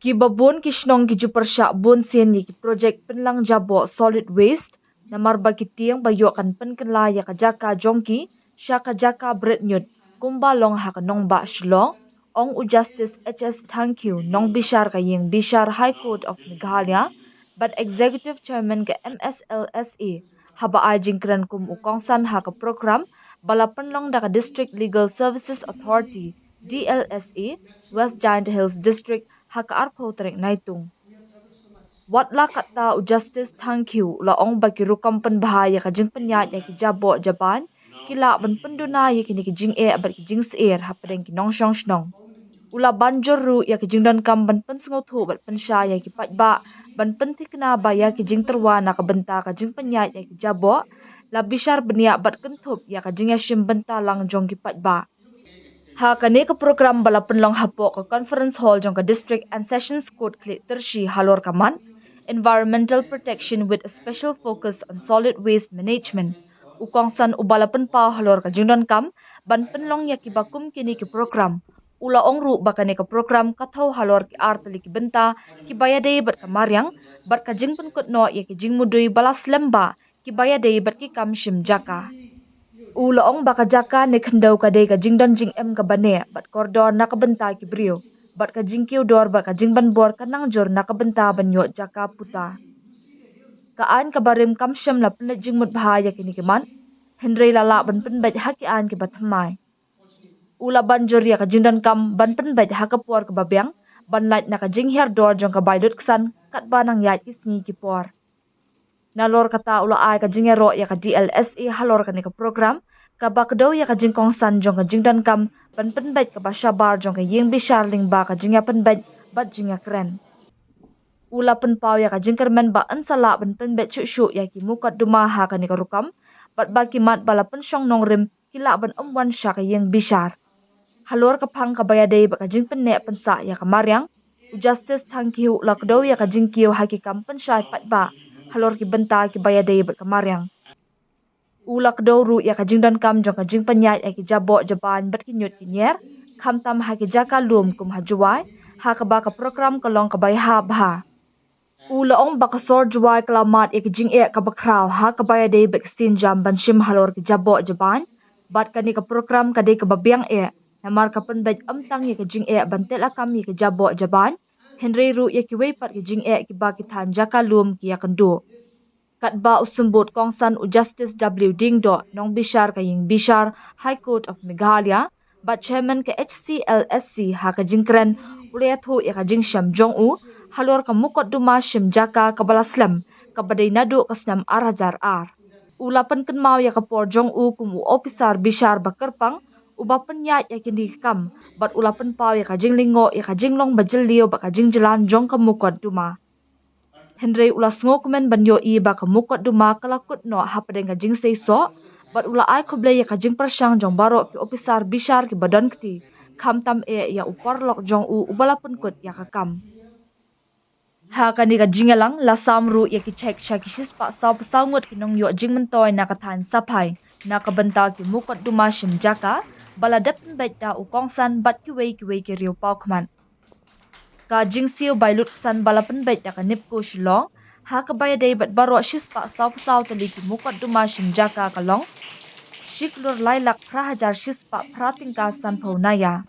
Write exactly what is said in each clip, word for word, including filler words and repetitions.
Ki babun ki shnong ki ju pyrshah bun sien ïa ki projek pynlang jaboh solid waste, namar ba ki tieng ba ïoh kan pynkylla ïa ka jaka jong ki sha ka jaka bret ñiut, kumba long ha ka nongbah Shillong, ong u Justice H S Thangkhiew, nongbishar ka ïing bishar High Court of Meghalaya bad Executive Chairman ka M S L S A, haba ai jingkren kum u kongsan ha ka program ba la pynlong da ka District Legal Services Authority, D L S A, West Jaintia Hills District, ha ka arphew tarik Naitung. Wat la katta, u Justice Thangkhiew u la ong ba ki rukom pynbha ïa ka jingpynïaid ïa ki jaboh jabain ki lah ban pynduna ïa kine ki jingeh bad ki jingsyier hapdeng ki nongshong shnong. U la ban jur ruh ïa ka jingdonkam ban pynsngewthuh bad pynshai ïa ki paidbah ban pynthikna ba ïa ki jingtyrwa na ka bynta ka jingpynïaid ïa ki jaboh la bishar bniah bad kynthup ïa ka jingïashim bynta lang jong ki paidbah. Ha kane ka program ba la pynlong hapoh ka Conference Hall jong ka District and Sessions Court Khliehtyrshi halor ka mat Environmental Protection with a Special Focus on Solid Waste Management, u kongsan uba la pynpaw halor ka jingdonkam ban pynlong ïa kiba kum kine ki program, u la ong ruh ba kane ka program ka thew halor ki ar tylli ki bynta kiba ïadei bad ka mariang bad ka jingpynkut noh ïa ki jingmudui ba la slem bha kiba ïadei bad ki kam shim jaka. U la ong ba ka jaka ne khyndew ka dei ka jingdon jingem kaba neh bad kordor na ka bynta ki briew bad ka jingkiew dor bad ka jingbanbor ka nang jur na ka bynta ban ïoh jaka puta. Ka aiñ kaba rim kam shym la pynleit jingmut bha ïa kine ki mat, hynrei la lah ban pynbeit ha ki aiñ kiba thymmai. U la ban jur ïa ka jingdonkam ban pynbeit ha ka por kaba biang ban lait na ka jinghiar dor jong ka bai lutksan katba nang ïaid ki sngi ki por. Nalor kata u la ai ka jingïaroh ïa ka D L S A halor kane ka program kaba kdew ïa ka jingkongsan jong ka jingdonkam ban pynbeit kaba shabar jong ka ïing bishar lyngba ka jingïapynbeit bad jingïakren. U la pynpaw ïa ka jingkyrmen ba yn sa lah ban pynbeit shuh shuh ïa ki mukotduma ha kane ka rukom bad ba ki mat ba la pynshong nongrim ki lah ban ym wan sha ka ïing bishar. Halor ka phang kaba ïadei bad ka jingpynneh pynsah ïa ka mariang, u Justice Thangkhiew u la kdew ïa ka jingkiew ha ki kam pynshai paidbah halor ki bynta kiba ïadei bad ka mariang. U la kdew ruh ïa ka jingdonkam jong ka jingpynïaid ïa ki jaboh jabain bad ki ñiut ki ñier, khamtam ha ki jaka lum kum ha Jowai, ha kaba ka program ka long kaba ïahap bha. U la ong ba ka sor Jowai ka la mad ïa ka jingeh kaba khraw ha kaba ïadei bad ka sienjam ban shim halor ki jaboh jabain bad kane ka program ka dei kaba biang eh, namar ka pynbeit ym tang ïa ka jingeh ban teh lakam ïa ki jaboh jabain, hynrei ruh ïa kiwei pat ki jingeh kiba ki thaiñ jaka lum ki ïakynduh. Katba u symbud kongsan u Justice W Diengdoh, nongbishar ka ïing bishar High Court of Meghalaya bad Chairman ka H C L S C, ha ka jingkren u la ïathuh ïa ka jingshem jong u halor ka mukotduma shim jaka kaba la slem kaba dei naduh ka snem ar hajar ar. U la pynkynmaw ïa ka por jong u kum u ophisar bishar ba kyrpang uba pynïaid ïa kine ki kam bad u la pynpaw ïa ka jinglyngngoh ïa ka jinglong bajylliew bad ka jingjlan jong ka mukotduma. Hynrei u la sngewkmen ban ïohi ba ka mukotduma ka la kut noh hapdeng ka jingseisoh bad u la ai khublei ïa ka jingpyrshang jong baroh ki ophisar bishar kiba don kti, khamtam eh ïa u paralok jong u uba la pynkut ïa ka kam. Ha kane ka jingïalang la sam ruh ïa ki cheque sha ki shispah sawphew saw ngut ki nongïoh jingmyntoi na ka thaiñ Saphai na ka bynta ki mukotduma shim jaka ba la dep pynbeit da u kongsan bad kiwei kiwei ki riewpawkhmat. Ka jingsiew bai lutksan ba la pynbeit da ka NEEPCO Shillong, ha kaba ïadei bad baroh shispah sawphew saw tylli ki mukotduma shim jaka ka long shi klur lai lak phra hajar shispah phra tyngka sanphew naia.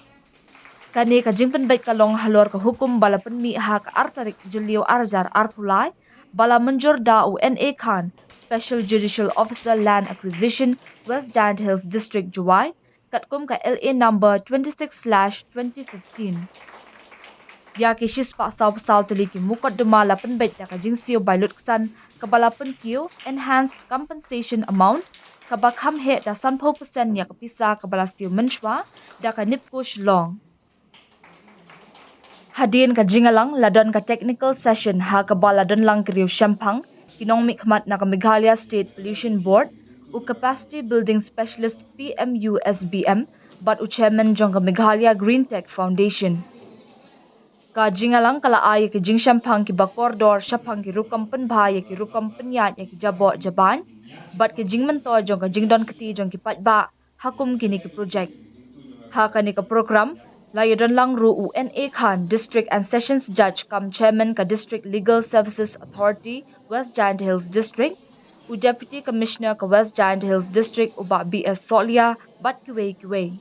Kane ka jingpynbeit ka long halor ka hukum ba la pynmih ha ka ar tarik Jylliew ar hajar arphew lai, ba la mynjur da u N A Khan, Special Judicial Officer, Land Acquisition, West Jaintia Hills District, Jowai, katkum ka L A number twenty-six slash twenty fifteen. Ïa ki shispah sawphew saw tylli ki mukotduma la pynbeit da ka jingsiew bai lutksan kaba la pynkiew enhanced compensation amount, kaba kham heh da sanphew percent ïa ka pisa kaba la siew mynshuwa da ka NEEPCO Shillong. Hadien ka jingïalang la don ka technical session ha kaba la don lang ki riewshemphang, ki nongmihkhmat na ka Meghalaya State Pollution Board, u Capacity Building Specialist P M U S B M bad u Chairman jong ka Meghalaya Green Tech Foundation. Ka jingïalang ka la ai ïa ki jingshemphang kiba kordor shaphang ki rukom pynbha ïa ki rukom pynïaid ïa ki jaboh jabain bad ki jingmyntoi jong ka jingdon kti jong ki paidbah ha kum kine ki projek. Ha kane ka program La ïadonlang ruh u N A Khan, District and Sessions Judge cum Chairman ka District Legal Services Authority, West Jaintia Hills District, u Deputy Commissioner ka West Jaintia Hills District, u Bah B S Sohliya, bad kiwei kiwei.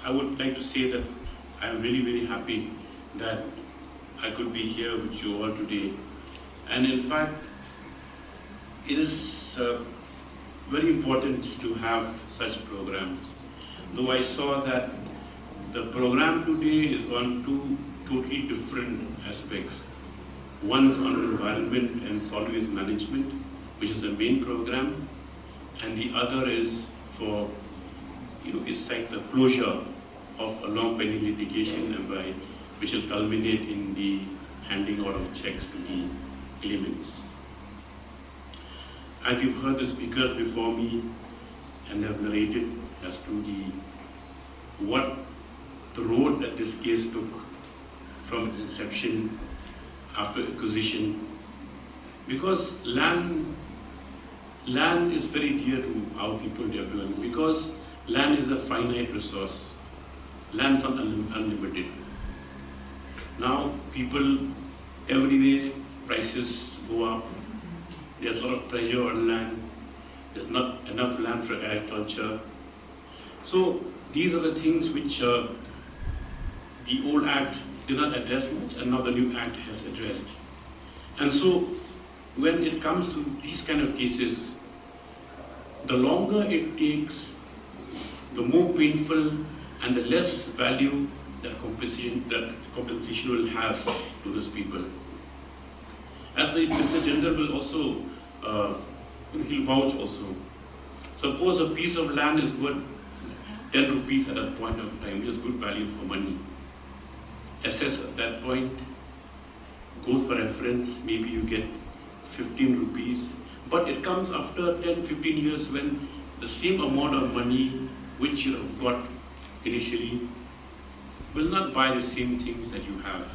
I would like to say that I am really very happy that I could be here with you all today. And in fact, it is uh, very important to have such programs. Though I saw that the program today is on two totally different aspects. One is on environment and solid waste management, which is the main program, and the other is for, you know, it's like the closure of a long pending litigation and by, which will culminate in the handing out of checks to the claimants. As you've heard the speakers before me and have narrated as to the, what the road that this case took from its inception after acquisition, because land, land is very dear to our people, dear people, because land is a finite resource. Land is not unlim-, unlimited. Now, people everywhere, prices go up. There's a lot of pressure on land. There's not enough land for agriculture. So these are the things which uh, the old act did not address much, and now the new act has addressed. And so when it comes to these kind of cases, the longer it takes, the more painful and the less value that compensation, that compensation will have to those people. As the Inspector General will also, uh, he'll vouch also. Suppose a piece of land is worth ten rupees at a point of time, which is good value for money. Assess at that point, goes for reference, maybe you get fifteen rupees, but it comes after ten, fifteen years when the same amount of money which you have got initially will not buy the same things that you have,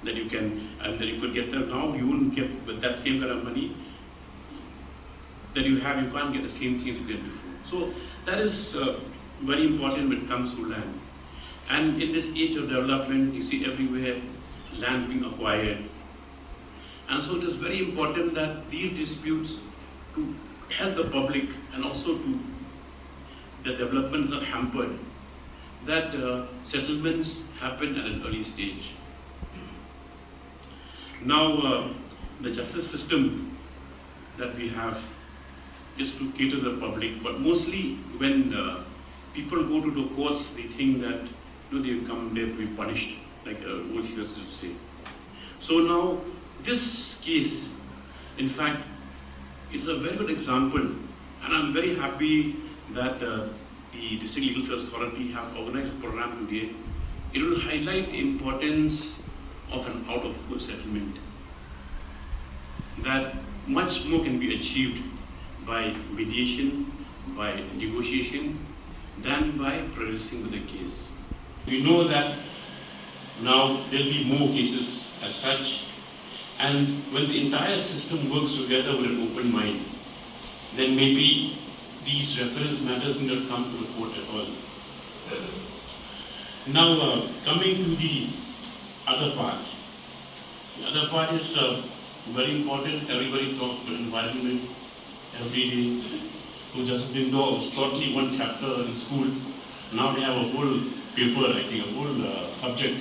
that you can, and that you could get them now, you wouldn't get with that same kind of money that you have, you can't get the same things you get before. So that is uh, very important when it comes to land. And in this age of development, you see everywhere land being acquired. And so it is very important that these disputes, to help the public and also to the developments are hampered, that uh, settlements happen at an early stage. Now, uh, the justice system that we have is to cater the public, but mostly when uh, people go to the courts, they think that, you know, they come there to be punished, like uh, old heroes used to say. So now, this case, in fact, is a very good example, and I'm very happy that uh, the District Legal Service Authority have organized a program today. It will highlight the importance of an out-of-court settlement, that much more can be achieved by mediation, by negotiation, than by progressing with the case. We know that now there'll be more cases as such, and when the entire system works together with an open mind, then maybe these reference matters will not come to the court at all. Now, uh, coming to the other part, the other part is uh, very important. Everybody talks about environment every day. Professor Dindor was taught me one chapter in school. Now they have a whole paper, I think, a whole uh, subject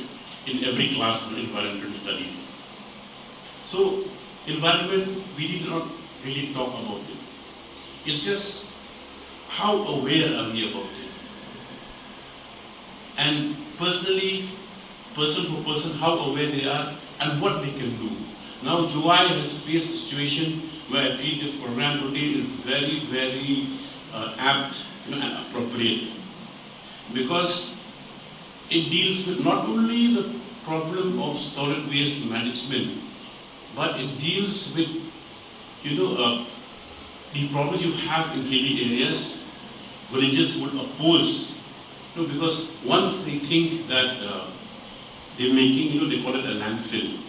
in every class for environmental studies. So, environment, we did not really talk about it. It's just how aware are we about it? And personally, person for person, how aware they are and what they can do. Now, Jowai has faced a situation where I feel this program today is very, very uh, apt, you know, and appropriate, because it deals with not only the problem of solid waste management, but it deals with, you know, uh, The problems you have in hilly areas, villages will oppose. No, because once they think that uh, they're making, you know, they call it a landfill.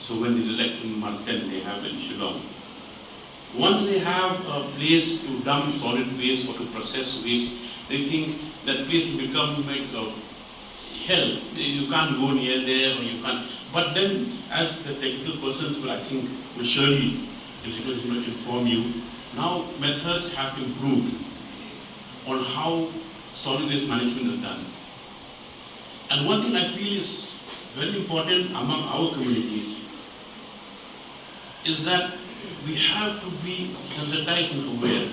So when they elect in Marten, they have in Shillong. Once they have a place to dump solid waste or to process waste, they think that place will become like a hell. You can't go near there or you can't. But then, as the technical persons will, I think, will surely, because you know, inform you, now methods have improved on how solid waste management is done. And one thing I feel is very important among our communities is that we have to be sensitized and aware.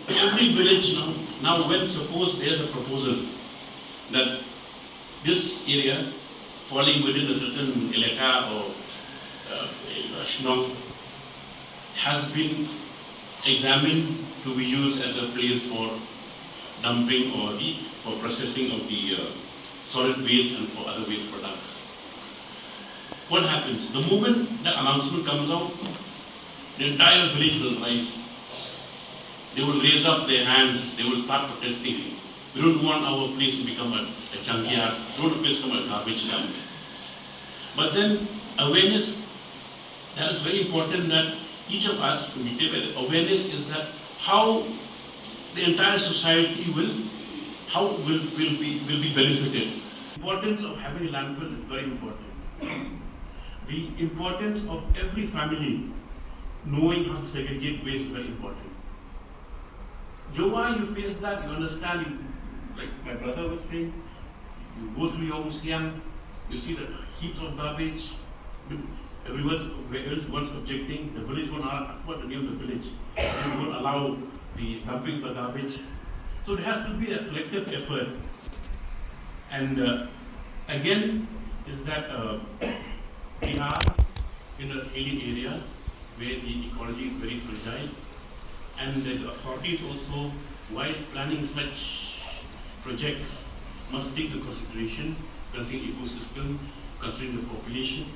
Every village now, now when suppose there's a proposal that this area falling within a certain elaka or uh, shnong has been examined to be used as a place for dumping or the for processing of the uh, solid waste and for other waste products. What happens? The moment the announcement comes out, the entire village will rise. They will raise up their hands, they will start protesting. We don't want our place to become a, a junkyard, we don't want the place to become a garbage dump. But then awareness, that is very important that each of us, we take awareness is that how the entire society will, how will, will be will be benefited. Importance of having a landfill is very important. The importance of every family knowing how to segregate waste is very important. Jowai you face that, you understand, you, like my brother was saying, you go through your own siang, you see the heaps of garbage. Everyone's, everyone's objecting, the village won't ask what the name of the village. They won't allow the dumping of the garbage. So there has to be a collective effort. And uh, again, is that uh, we are in a hilly area where the ecology is very fragile, and the authorities also, while planning such projects, must take into consideration considering ecosystem, considering the population,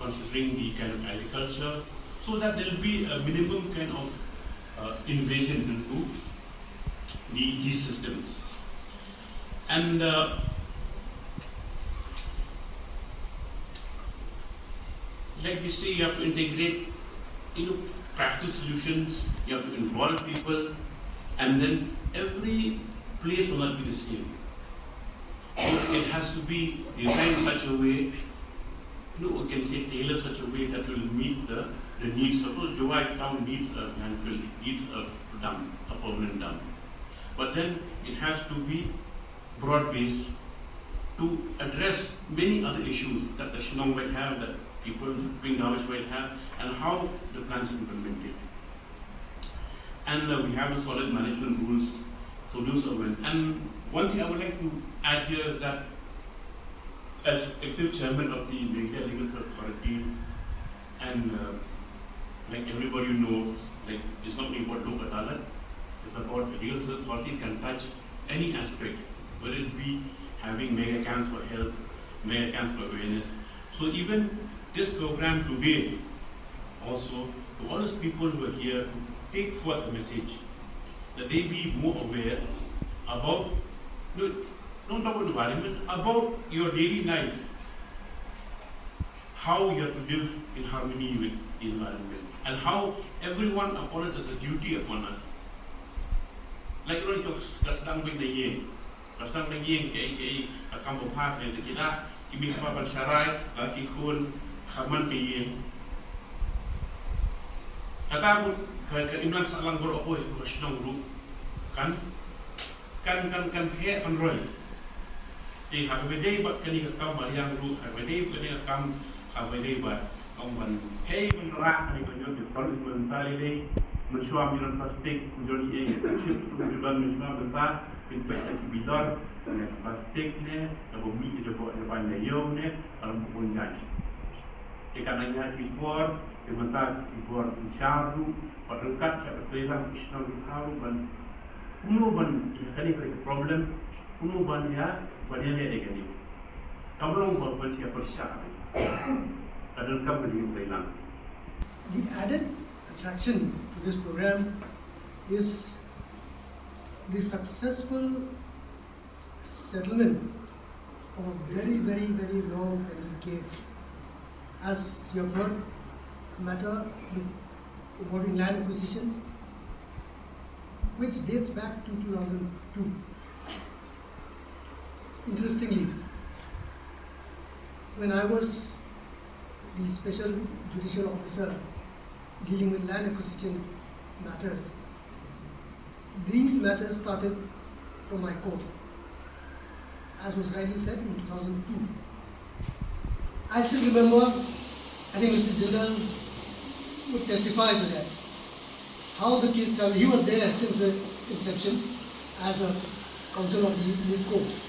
considering the kind of agriculture, so that there will be a minimum kind of uh, invasion into the, these systems. And uh, like we say, you have to integrate, you know, practical solutions, you have to involve people, and then every place will not be the same. So it has to be designed in such a way, you know, we can say tailored such a way that will meet the, the needs. Suppose Jowai town needs a landfill, it needs a dump, a permanent dump. But then it has to be broad-based to address many other issues that the Shillong might have, that people doing damage might have, and how the plans are implemented. And uh, we have a solid management rules for those awareness. And one thing I would like to add here is that as executive chairman of the Meghalaya Legal Service Authority, and uh, like everybody knows, like it's not only about Lok Adalat, it's about the legal service authorities can touch any aspect, whether it be having mega camps for health, mega camps for awareness. So even this program today also, to all those people who are here, to take forth the message that they be more aware about, you know, don't talk about environment, about your daily life, how you have to live in harmony with the environment, and how everyone upon it is a duty upon us. Like, you know, ka sdang bad na ïing, ka sdang na ïing, kaei kaei ka kam ba bha ka jong ki, ki mih ban sharai bad ki khun ha man ka ïing. Kata ka, ka imlang sahlang baroh kawei ka shnong ruh kan kan kan kan heh kan roi. Te haba ïadei bad kane ka kam mariang ruh, haba ïadei bad kane ka kam, haba ïadei bad kam ban hei ban rah kane ka jong ka police ban ta lei lei. Mynshuwa ym jrong plastik, ym jrong ei ei, chip, ym jrong mynshuwa ban ta, pynpeit ki bilor ne plastik ne, kaba mih ka jabok jaban ïa ïew ne, ka lam bun jait. Te ka nang ïa ki bor, te mynta ki bor synshar ruh, bad ryngkat sha ka treilang ki shnong ki thaw ruh ban kumno ban ïa kane ka problem, kumno ban ïa ban ïaleh ïa kane. Kam long ba ban ïa pyrshah. Ka donkam ka jingïatreilang. The added attraction to this program is the successful settlement of a very, very, very long pending case. As you have heard, a matter involving land acquisition, which dates back to two thousand two. Interestingly, when I was the special judicial officer dealing with land acquisition matters, these matters started from my court, as was rightly said, in two thousand two. I still remember, I think Mister Jindal would testify to that, how the case traveled. He was there since the inception as a counsel of the NEEPCO.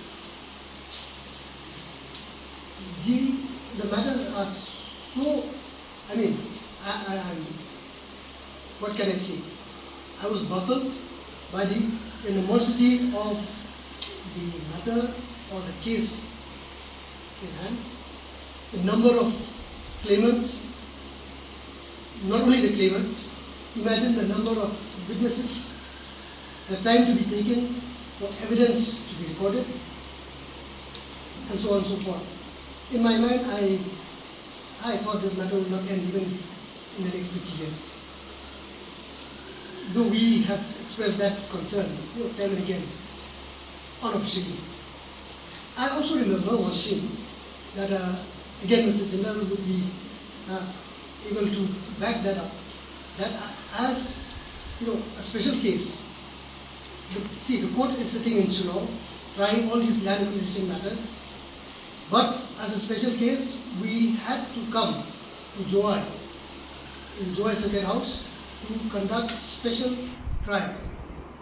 The, the matters are so, I mean, I, I, I, what can I say? I was baffled by the animosity of the matter or the case in hand, the number of claimants, not only the claimants, imagine the number of witnesses, the time to be taken for evidence to be recorded, and so on and so forth. In my mind, I, I thought this matter would not end even in the next fifty years. Though we have expressed that concern, you know, time and again, unofficially. I also remember one thing that, uh, again, Mister Jindal would be, uh, able to back that up. That, uh, as, you know, a special case, the, see, the court is sitting in Shillong, trying all these land acquisition matters. But as a special case, we had to come to Jowai, in Jowai Circuit House, to conduct special trials.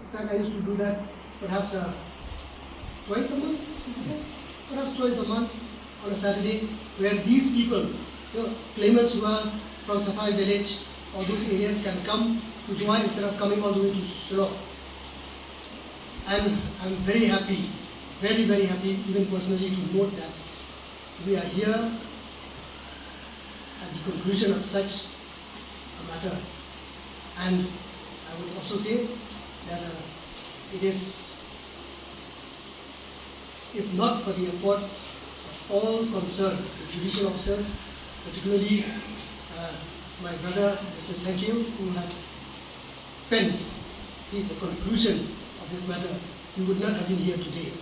In fact, I used to do that perhaps, uh, twice a month, perhaps twice a month on a Saturday, where these people, you know, claimants who are from Safai village or those areas, can come to Jowai instead of coming all the way to Shillong. And I'm very happy, very, very happy, even personally, to note that we are here at the conclusion of such a matter. And I would also say that, uh, it is, if not for the effort of all concerned, the judicial officers, particularly, uh, my brother, Mister Sankeo, who had penned the, the conclusion of this matter, we would not have been here today.